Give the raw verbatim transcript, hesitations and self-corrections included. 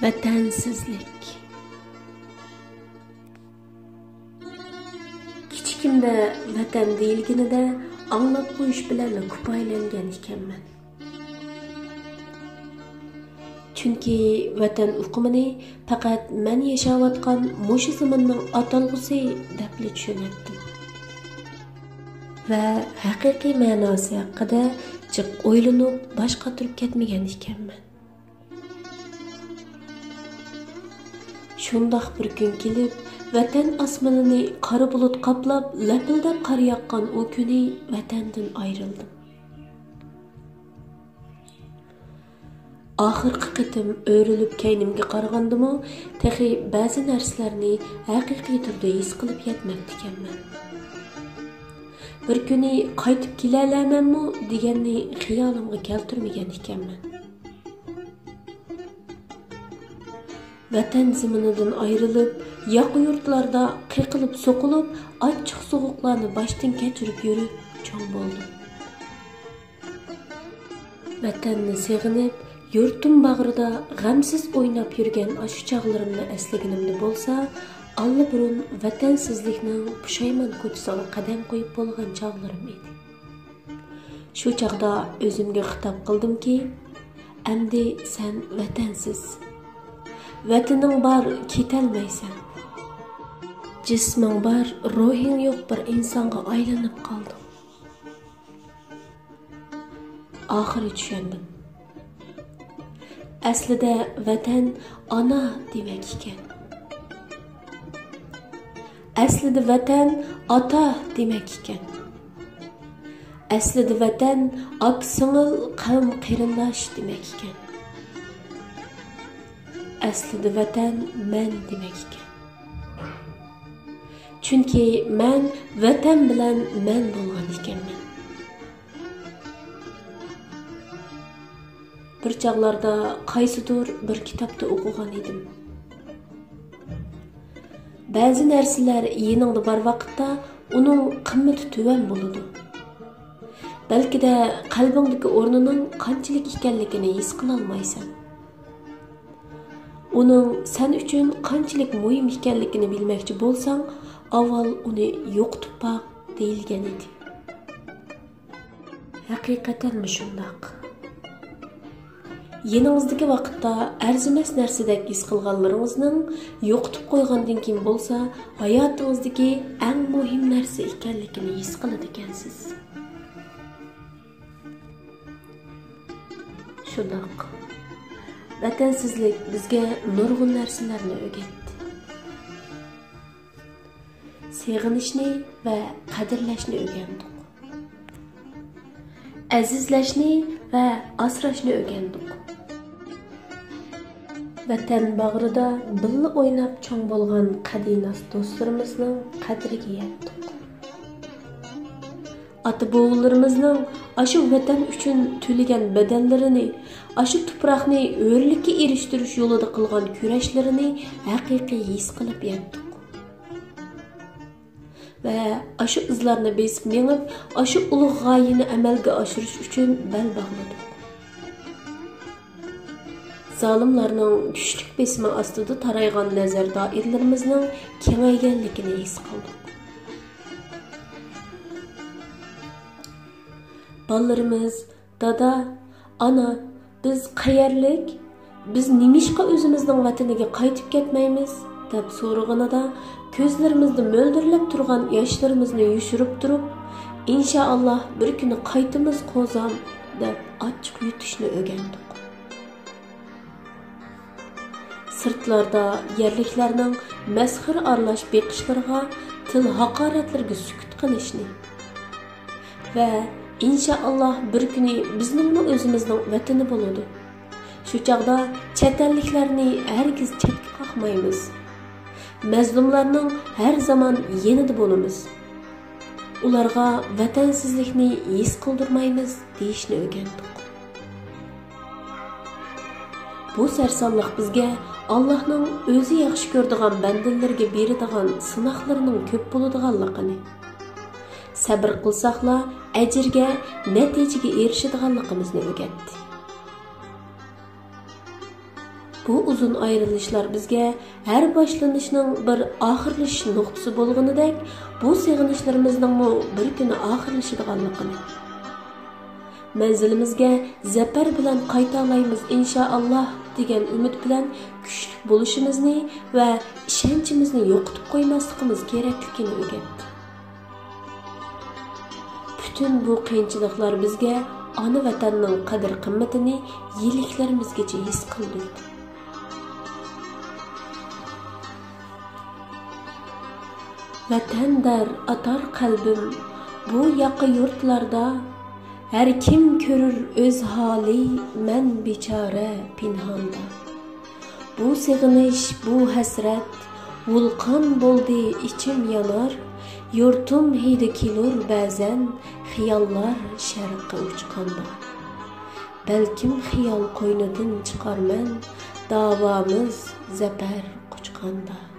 ۋەتەنسىزلىك. كىچىكىمدە ۋەتەن دېيىلگىنىدە ئاڭلاپ قويۇش بىلەنلا كۇپايىلەنگەن ئىكەنمەن. چۈنكى ۋەتەن ئۇقۇمىنى پەقەت مەن ياشاۋاتقان مۇشۇ زېمىننىڭ ئاتالغۇسى دەپلا چۈشىنەتتىم. ۋە ھەقىقىي مەناسى ھەققىدە جىق ئويلىنىپ باش قاتۇرۇپ كەتمىگەن ئىكەنمەن. شۇنداق بىر كۈن كېلىپ، ۋەتەن ئاسمىنىنى قارا بۇلۇت قاپلاپ، لەپىلدەپ قار ياغقان ئۇ كۈنى ۋەتەندىن ئايرىلدىم. ئاخىرقى قېتىم ئۆرۈلۈپ كەينىمگە قارىغاندىمۇ، تېخى بەزى نەرسىلەرنى ھەقىقىي تۈردە ھېس قىلىپ يەتمەپتىكەنمەن. بىر كۈنى قايتىپ كېلەلەرمەنمۇ دېگەننى خىيالىمغا كەلتۈرمىگەن ئىكەنمەن. ۋەتەن زېمىنىدىن ئايرىلىپ، ياقا يۇرتلاردا قېقىلىپ-سوقۇلۇپ، ئاچچىق-سوغۇقلارنى باشتىن كەچۈرۈپ يۈرۈپ چوڭ بولدۇم. ۋەتەننى سېغىنىپ، يۇرتۇم باغرىدا غەمسىز ئويناپ يۈرگەن ئاشۇ چاغلىرىمنى ئەسلىگىنىمدە بولسا، ئاللىبۇرۇن ۋەتەنسىزلىكنىڭ پۇشايمان كوچىسىغا قەدەم قويۇپ بولغان چاغلىرىم ئىدى. شۇ چاغدا ئۆزۈمگە خىتاب قىلدىمكى، ئەمدى سەن ۋەتەنسىز. ۋەتىنىڭ بار، كېتەلمەيسەن. جىسمىڭ بار، روھىڭ يوق بىر ئىنسانغا ئايلىنىپ قالدىڭ. ئاخىرى چۈشەندىم. ئەسلىدە ۋەتەن ئانا دېمەك ئىكەن. ئەسلىدە ۋەتەن ئاتا دېمەك ئىكەن. ئەسلىدە ۋەتەن ئاكا-سىڭىل، قەۋم-قېرىنداش دېمەك ئىكەن. ئەسلىدە ۋەتەن مەن دېمەك ئىكەن. چۈنكى مەن ۋەتەن بىلەن مەن بولغان ئىكەنمەن. بىر چاغلاردا قايسىدۇر بىر كىتابتا ئوقۇغان ئىدىم. بەزى نەرسىلەر يېنىڭدا بار ۋاقىتتا ئۇنىڭ قىممىتى تۆۋەن بولىدۇ. بەلكىدە قەلبىڭدىكى ئورنىنىڭ قانچىلىك ئىكەنلىكىنى ھېس قىلالمايسەن. ئۇنىڭ سەن ئۈچۈن قانچىلىك مۇھىم ئىكەنلىكىنى بىلمەكچى بولساڭ، ئاۋۋال ئۇنى يوقىتىپ باق دېيىلگەن ئىدى. ھەقىقەتەنمۇ شۇنداق. يېنىڭىزدىكى ۋاقىتتا ئەرزىمەس نەرسىدەك ھېس قىلغانلىرىڭىزنىڭ يوقىتىپ قويغاندىن كېيىن بولسا، ھاياتىڭىزدىكى ئەڭ مۇھىم نەرسە ئىكەنلىكىنى ھېس قىلىدىكەنسىز. شۇنداق. ۋەتەنسىزلىك بىزگە نۇرغۇن نەرسىلەرنى ئۆگەتتى. سېغىنىشنى ۋە قەدىرلەشنى ئۆگەندۇق. ئەزىزلەشنى ۋە ئاسراشنى ئۆگەندۇق. ۋەتەن باغرىدا بىللە ئويناپ چوڭ بولغان قەدىناس دوستلىرىمىزنىڭ قەدرىگە يەتتۇق. ئاتا-بوۋىلىرىمىزنىڭ ئاشۇ ۋەتەن ئۈچۈن تۆلىگەن بەدەللىرىنى، ئاشۇ تۇپراقنى ھۆرلۈككە ئېرىشتۈرۈش يولىدا قىلغان كۈرەشلىرىنى ھەقىقىي ھېس قىلىپ يەتتۇق. ۋە ئاشۇ ئىزلارنى بېسىپ مېڭىپ، ئاشۇ ئۇلۇغ غايىنى ئەمەلگە ئاشۇرۇش ئۈچۈن بەل باغلىدۇق. زالىملارنىڭ كۈچلۈك بېسىمى ئاستىدا تارايغان نەزەر دائىرىلىرىمىزنىڭ كېڭەيگەنلىكىنى ھېس قىلدۇق. بالىلىرىمىز، «دادا، ئانا، بىز قەيەرلىك؟ بىز نېمىشقا ئۆزىمىزنىڭ ۋەتىنىگە قايتىپ كەتمەيمىز؟» دەپ سورىغىنىدا، كۆزلىرىمىزدە مۆلدۈرلەپ تۇرغان ياشلىرىمىزنى يوشۇرۇپ تۇرۇپ، «ئىنشائاللا، بىر كۈنى قايتىمىز، قوزام» دەپ ئاچچىق يۇتۇشنى ئۆگەندۇق. سىرتلاردا يەرلىكلەرنىڭ مەسخىرە ئارىلاش بېقىشلىرىغا، تىل ھاقارەتلىرىگە سۈكۈت قىلىشنى ۋە «ئىنشائاللا، بىر كۈنى بىزنىڭمۇ ئۆزىمىزنىڭ ۋەتىنى بولىدۇ. شۇ چاغدا چەت ئەللىكلەرنى ھەرگىز چەتكە قاقمايمىز. مەزلۇملارنىڭ ھەر زامان يېنىدا بولىمىز. ئۇلارغا ۋەتەنسىزلىكنى ھېس قىلدۇرمايمىز» دېيىشنى ئۆگەندۇق. بۇ سەرسانلىق بىزگە ئاللاھنىڭ ئۆزى ياخشى كۆرىدىغان بەندىلىرىگە بېرىدىغان سىناقلىرىنىڭ كۆپ بولىدىغانلىقىنى، سەبرى قىلساقلا ئەجىرگە، نەتىجىگە ئېرىشىدىغانلىقىمىزنى ئۆگەتتى. بۇ ئۇزۇن ئايرىلىشلار بىزگە ھەر باشلىنىشنىڭ بىر ئاخىرلىشىش نۇقتىسى بولغىنىدەك، بۇ سېغىنىشلىرىمىزنىڭمۇ بىر كۈنى ئاخىرلىشىدىغانلىقىنى، مەنزىلىمىزگە زەپەر بىلەن قايتالايمىز، ئىنشائاللا، دېگەن ئۈمىد بىلەن كۈچلۈك بولۇشىمىزنى ۋە ئىشەنچىمىزنى يوقىتىپ قويماسلىقىمىز كېرەكلىكىنى ئۆگەتتى. پۈتۈن بۇ قىيىنچىلىقلار بىزگە ئانا ۋەتەننىڭ قەدىر-قىممىتىنى يىللىكلىرىمىزگىچە ھېس قىلدۇردى. ۋەتەن دەر ئاتار قەلبىم بۇ ياقا يۇرتلاردا، ھەر كىم كۆرۈر ئۆز ھالى، مەن بىچارە پىنھاندا. بۇ سېغىنىش، بۇ ھەسرەت، ۋۇلقان بولدى ئىچىم يانار، يۇرتۇم ھىدى كېلۇر بەزەن، خىياللار شەرققە ئۇچقاندا. بەلكىم خىيال قوينىدىن چىقارمەن، داۋامىز زەپەر قۇچقاندا.